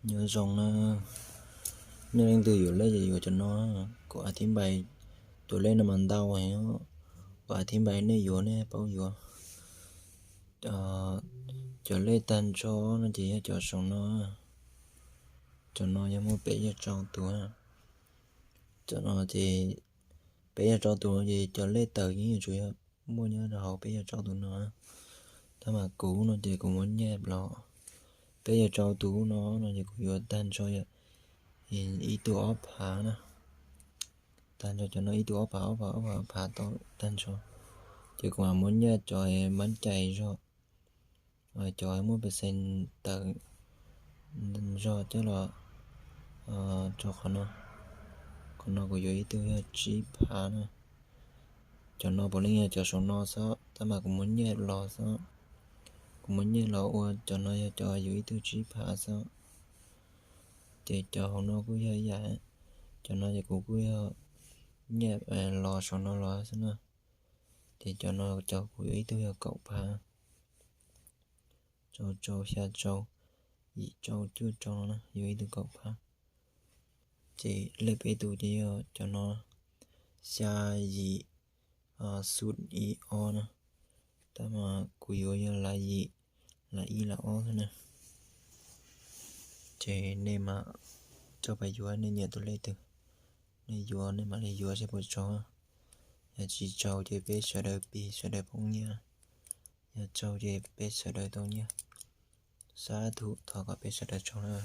Nyob zoo na, nej leej twg yuav lej ces yuav cov no. Kuv a thib npais, cov lej no mas ntau heev, kuv a thib npais nej yuav nej paub yuav. Cov lej tag nrho no ces yog cov saum no, cov no yog muaj peb caug rau tus. Cov no ces peb caug rau tus no ces cov lej tawm yeej yuav tsum yog muaj nyob rau hauv peb caug rau tus no. Tab mas kuv no ces kuv muab nyaj los, peb caug rau tus no no ces kuv yuav tag nrho yog ib tug ob phav na. Tag nrho cov no ib tug ob phav ob phav ob phav ob phav tau tag nrho. Ces kuv mam muab nyaj cov mab cais zog, cov muaj percent tawm zog coj los rau qhov no. Qhov no kuv yuav ib tug yog tsib phav na. Cov no puav leej yog cov saum no xwb tab mas kuv muab nyaj los xwb. Kuv muab nyaj los ua cov no yog cov yuav ib tug tsib phav xwb. Ces cov hauv no kuj yog ib yam, cov no ces kuv kuj yog nyaj los saum no los xwb na. Ces cov no cov kuv yuav ib tug yog kaum phav, rau rau xya rau, yim rau cuaj rau no na, yuav ib tug kaum phav. Ces lej peb tus ces yog cov no, xya yim xu ib ob na. Tab mas kuv yuav yog lav yim, lav ib lav ob xwb na. Ces nej mam coj pais yuav nej nyiam tus lej twg, nej yuav nej mam li yuav seb puas tsaug. Yog tsis tsaug ces peb sawv daws pib sawv daws poob nyiaj, yog tsaug ces peb sawv daws tau nyiaj. Sab thum thov kom peb sawv daws tsaug na.